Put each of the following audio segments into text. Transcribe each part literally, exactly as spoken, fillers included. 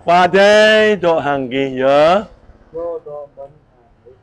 Khua Adai dŏ hăng gih yơh. Dŏ, dŏ mơ̆n hăng ih.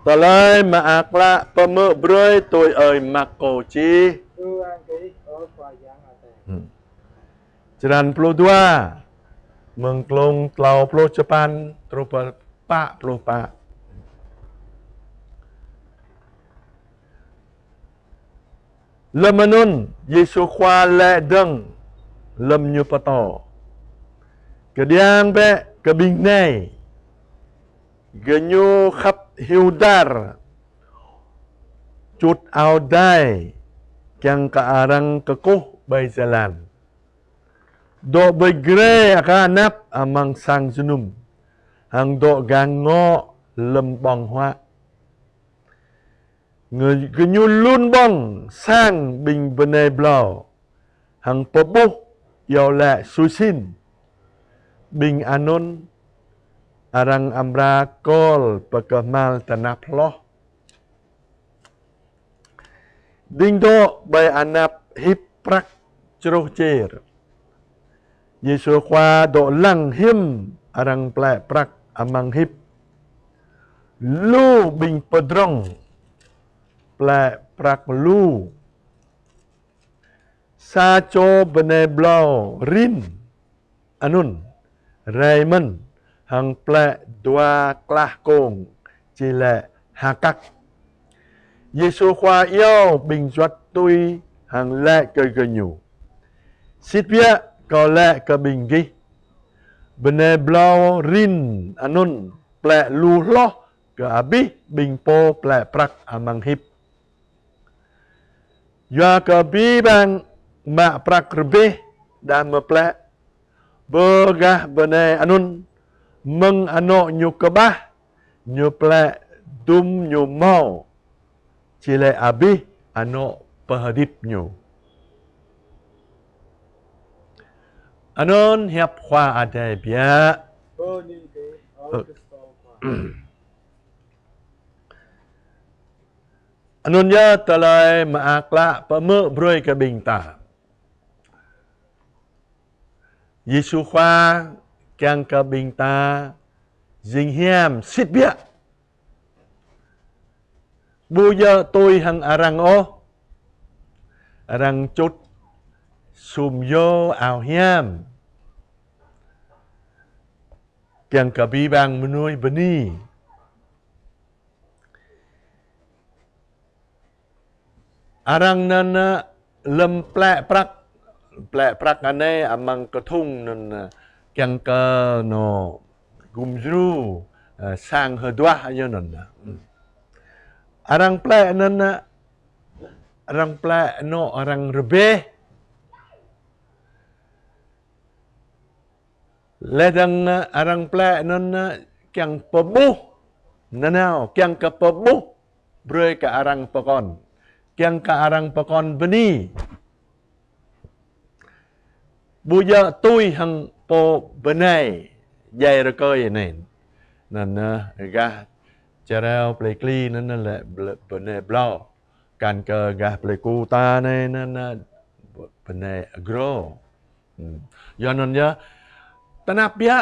Tơlơi Mơak Klă pơhmư̆ brơi tui ơi Markô čih. Ư-ang kơ ih, ơ Khua Yang Adai. Hmm. Črăn pluh dua, mơ̆ng klông klâo pluh čơpăn truh pơ pă pluh pă. Lơm anŭn, Yêsu Khua laĭ dơ̆ng lơm Ñu pơtô: Kơđiăng bĕ kơ ƀing nai. Gơñu khăp hyu dar, čut ao dai, kiăng kơ arăng kơkuh ƀơi jơlan. Dŏ ƀơi grê aka anăp amăng sang jơnum, hăng dŏ gah ngŏ lơm ƀơ̆ng huă. Ngơ-, gơñu lun ƀơ̆ng sang ƀing bơnai blâo, hăng pơƀuh iâu laĭ sui sĭn. Ƀing anŭn arăng amra kơl pơkơhmal tơnap hloh. Ding dŏ ƀơi anăp hip prăk čruh čir. Yêsu Khua dŏ lăng hiư̆m arăng plĕ prăk amăng hip. Lu ƀing pơdrŏng plĕ prăk lu. Sa čô bơnai blâo rin anŭn rai mơ̆n hăng plĕ dua klah kông, či laĭ ha kăk. Yêsu Khua iâu ƀing juăt tui hăng laĭ kơ gơñu: Sĭt biă, kâo laĭ kơ ƀing gih, bơnai blâo rin anŭn plĕ lu hloh kơ abih ƀing pô plĕ prăk amăng hip. Yua kơ abih bang mă prăk rơbeh đah mơ̆ plĕ, bơ gah bơnai anŭn, mơ̆ng anŏ ñu kơƀah, ñu plĕ dŭm ñu hmâo, či laĭ abih anŏ pơhơdip ñu. Anŭn hiăp Khua Adai biă. Bơni kơ Ih, ơ Krist Khua. Anŭn yơh Tơlơi Mơak Klă pơhmư̆ brơi kơ ƀing ta. Yêsu Khua kiăng kơ ƀing ta jing hiam sĭt biă. Ƀu djơ̆ tui hăng arăng ôh. Arăng čut sum yô ao hiam, kiăng kơ abih bang mơnuih bơni. Arăng anŭn, ơ, lơm plĕ prăk, plĕ prăk anai amăng kơthŭng anŭn, ơ, kiăng kơ anŏ gum djru, ơ, sang hơduah ñu anŭn. Arăng plĕ anŭn, ơ, arăng plĕ anŏ arăng rơbeh. Laih dơ̆ng, ơ, arăng plĕ anŭn, ơ, kiăng pơƀuh nanao, kiăng kơ pơƀuh brơi kơ arăng pơkŏn, kiăng kơ arăng pơkŏn bơni. Ƀu djơ̆ tui hăng pô bơnai djai rơkơi anai. Anŭn, ơ, gah čơrao plei Kli anŭn, ơ, lĕ bl-, bơnai blâo. Kăn kơ gah plei Ku ta anai anŭn, ơ, bơnai Agro. Hmm. Yua anŭn yơh, tơnap biă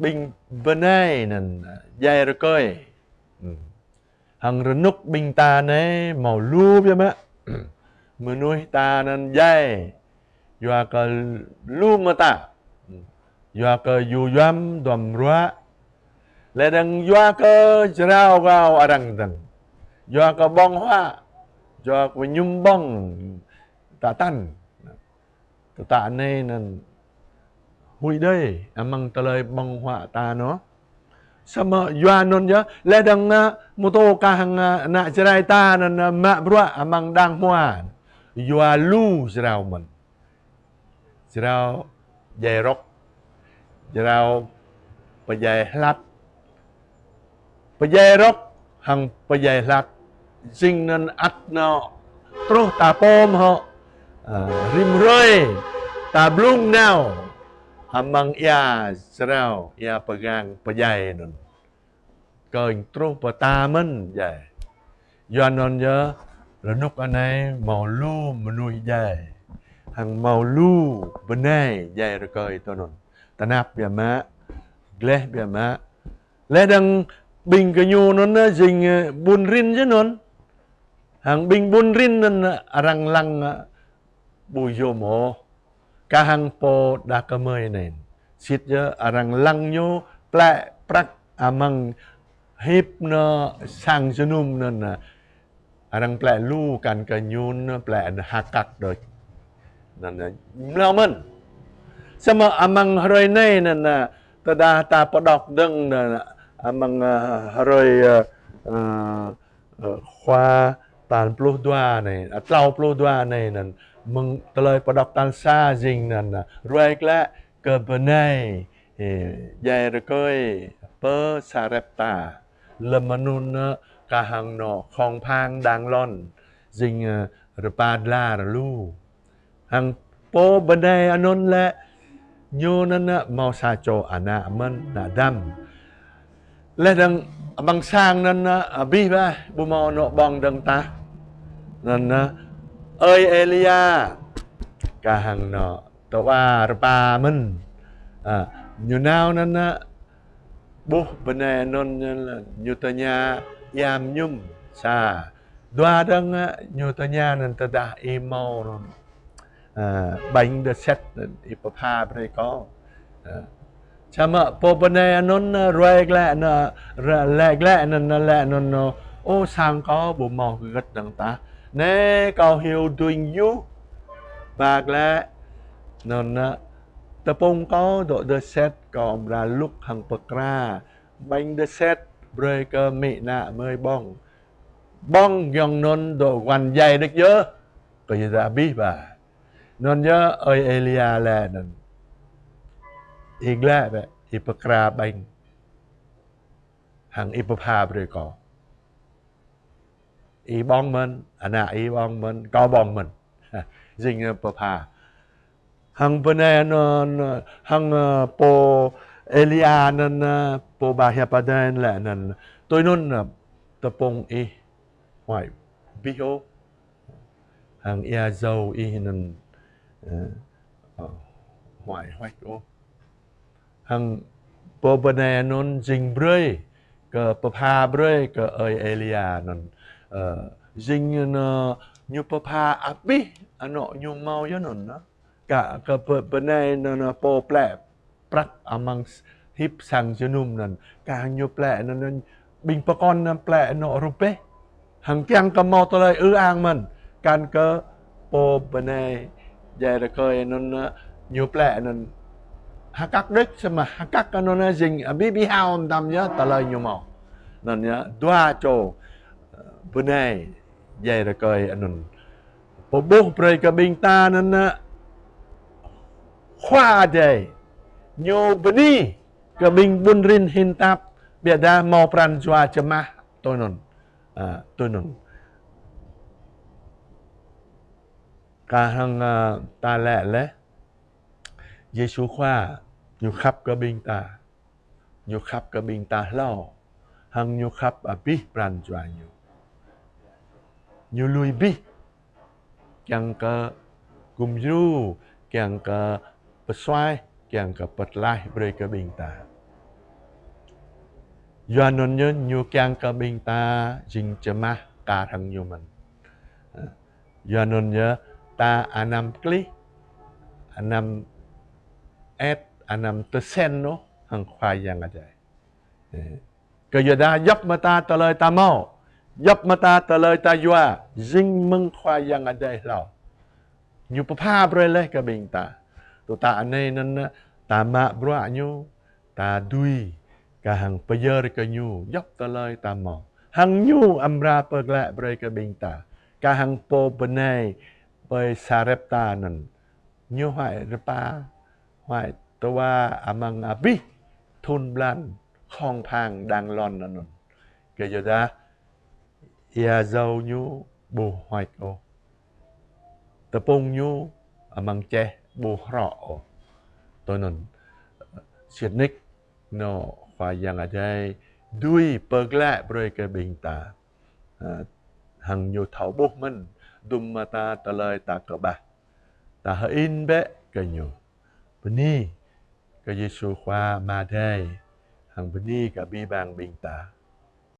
ƀing bơnai anŭn djai rơkơi. Hmm. Hăng rơnŭk ƀing ta anai hmâo lu biă mă. Mơnuih ta anŭn djai yua kơ lu mơta. Hmm. Yua kơ yu yuam duăm ruă. Laih dơ̆ng yua kơ jrao rao arăng dơ̆ng. Yua kơ ƀơ̆ng huă. Yua kơ mơñum ƀơ̆ng ta tăn. Tơtă anai anŭn huĭ đơi amăng tơlơi ƀơ̆ng huă ta anŭn. Samơ̆ yua anŭn yơh, laih dơ̆ng, ơ, mơtô kah hăng, ơ, ană Jrai ta anŭn, ơ, mă bruă amăng đang hmua. Yua lu jrao mơ̆n. Jrao djai rơ̆k. Jrao pơdjai hlak. Pơdjai rơ̆k hăng pơdjai hlak. Jing anŭn ăt anŏ truh ta pôm hŏ. Ơ, rĭm hrơi ta blung nao amăng ia jrao, ia pơgang pơdjai anŭn. Kơnh truh pơ ta mơ̆n djai. Yua anŭn yơh, rơnŭk anai hmâo lu mơnuih djai. Hăng hmâo lu bơnai djai rơkơi tui anŭn. tơnap biă mă, gleh biă mă. Laih dơ̆ng ƀing gơñu anŭn, ơ, jing, ơ, ƀun rin jơnŭn. Hăng ƀing ƀun rin anŭn, ơ, arăng lăng, ơ, ƀu yôm ôh. Kah hăng pô đah kơmơi anai. Sĭt yơh arăng lăng ñu plĕ prăk amăng hip anŭn sang jơnum anŭn, ơ, arăng plĕ lu kăn kơ ñu anŭn plĕ anŭn hơkăk đôč. Anŭn, ơ, mlâo mơ̆n. Samơ̆ amăng hrơi anai anŭn, ơ, tơdah ta pơđŏk dơ̆ng anŭn, ơ, amăng, ơ, hrơi, ơ, ơ, ơ, khua tal pluh dua anai, ơ, klâo pluh dua anai anŭn, mơ̆ng tơlơi pơđŏk tal sa jing anŭn, ơ, ruai glaĭ kơ bơnai, ơ, djai rơkơi pơ Sarepta. Lơ̆m anŭn, ơ, kah hăng anŏ khŏng phang đang lŏn, jing, ơ, rơpa dlar lu. Hăng pô bơnai anŭn lĕ, ñu anŭn, ơ, hmâo sa čô ană mơ̆n, ană dăm. Laih dơ̆ng amăng sang anŭn, ơ, abih bang, ƀu hmâo anŏ ƀơ̆ng dơ̆ng tah. Anŭn, ơ, ơi Êlia, kah hăng anŏ tơwa rơpa mơ̆n. Ơ, ñu nao anŭn, ơ, ƀuh bơnai anŭn, ñu tơña iam mơñum sa. Dua dơ̆ng, ơ, ñu tơña anŭn tơdah ih hmâo anŭn, ơ, ƀañ đơset anŭn ih pơpha brơi kâo. Ơ. Samơ̆ pô bơnai anŭn, ơ, ruai glaĭ anŭn, ơ, ra-, laĭ glaĭ anŭn, ơ, laĭ anŭn, ơ, ơ, sang kâo ƀu hmâo hơget dơ̆ng tah. Anai kâo hyu duñ yuh. Ba glaĭ anŭn, ơ, tơpŭng kâo dŏ đơset kâo amra lŭk hăng pơkra ƀañ đơset brơi kơ amĭ ană gơmơi ƀơ̆ng. Ƀơ̆ng giŏng anŭn dŏ guăn djai đôč yơh. Kơ yơh ta abih bang. Anŭn yơh ơi Êlia laĭ anŭn. Ih glaĭ bĕ, ih pơkra ƀañ. Hăng ih pơpha brơi kâo. Ih ƀơ̆ng mơ̆n, ană ih ƀơ̆ng mơ̆n, kâo ƀơ̆ng mơ̆n. Jing, ơ, pơpha. Hăng bơnai anŭn, hăng, ơ, pô Êlia anŭn, ơ, pô ba hiăp Adai laĭ anŭn. Tui anŭn, ơ, tơpŭng ih huai abih ôh. Hăng ia jâo ih anŭn, ơ, ơ, huai huač ôh. Hăng pô bơnai anŭn jing brơi kơ pơpha brơi kơ ơi Êlia anŭn. Ơ, jing anŭn, ơ, ñu pơpha abih anŏ ñu hmâo yơh anŭn, ơ. Kah kơ bơ-, bơnai anŭn, ơ, pô plĕ prăk amăng s-, hip sang jơnum anŭn. Kah ñu plĕ anŭn, anŭn ƀing pơkŏn anŭn plĕ anŏ rơbeh. Hăng kiăng kơ hmâo tơlơi ư ang mơ̆n. Kăn kơ pô bơnai djai rơkơi anŭn, ơ, ñu plĕ anŭn hơkăk đôč samơ̆ hơkăk anŭn, ơ, jing, ơ, abih bang hao mơtam yơh tơlơi ñu hmâo. Anŭn yơh dua čô, ơ, bơnai djai rơkơi anŭn. Pơƀuh brơi kơ ƀing ta anŭn, ơ, Khua Adai. Ñu bơni kơ ƀing ƀun rin hin tap, biă dah hmâo pran jua čơmah tui anŭn. Ơ, tui anŭn. Kah hăng, ơ, ta laĭ laih. Yêsu Khua, ñu khăp kơ ƀing ta. Ñu khăp kơ ƀing ta hlâo. Hăng ñu khăp abih pran jua ñu. Ñu lui abih. Kiăng kơ gum djru, kiăng kơ pơsuaih, kiăng kơ pơtlaih brơi kơ ƀing ta. Yua anŭn yơh ñu kiăng kơ ƀing ta jing čơmah kar hăng ñu mơ̆n. Yua anŭn yơh ta anăm klih, anăm et, anăm tơsen ôh hăng Khua Yang Adai. Kơ yua dah djŏp mơta tơlơi ta hmâo, djŏp mơta tơlơi ta yua, jing mơ̆ng Khua Yang Adai hlâo. Ñu pơpha brơi laih kơ ƀing ta. Tơdah anai anŭn ta mă bruă ñu, ta dưi, kah hăng pơyơr kơ ñu, djŏp tơlơi ta hmâo. Hăng ñu amra pơglaĭ brơi kơ ƀing ta. Kah hăng pô bơnai ƀơi Sarepta anŭn. Ñu huai rơpa, huai tơwa amăng abih thun blan khŏng phang đang lŏn anŭn. Kơ yua dah ia jâo ñu ƀu huač ôh. Tơpŭng ñu amăng čeh ƀu hrŏ ôh. Tui anŭn, sĭt nik anŏ Khua Yang Adai dưi pơglaĭ brơi kơ ƀing ta. Ơ, hăng ñu thâo ƀuh mơ̆n, djŏp mơta tơlơi ta kơƀah. Ta hơĭn bĕ kơ ñu. Bơni Kơ Yêsu Khua Ama Adai, hăng bơni kơ abih bang ƀing ta.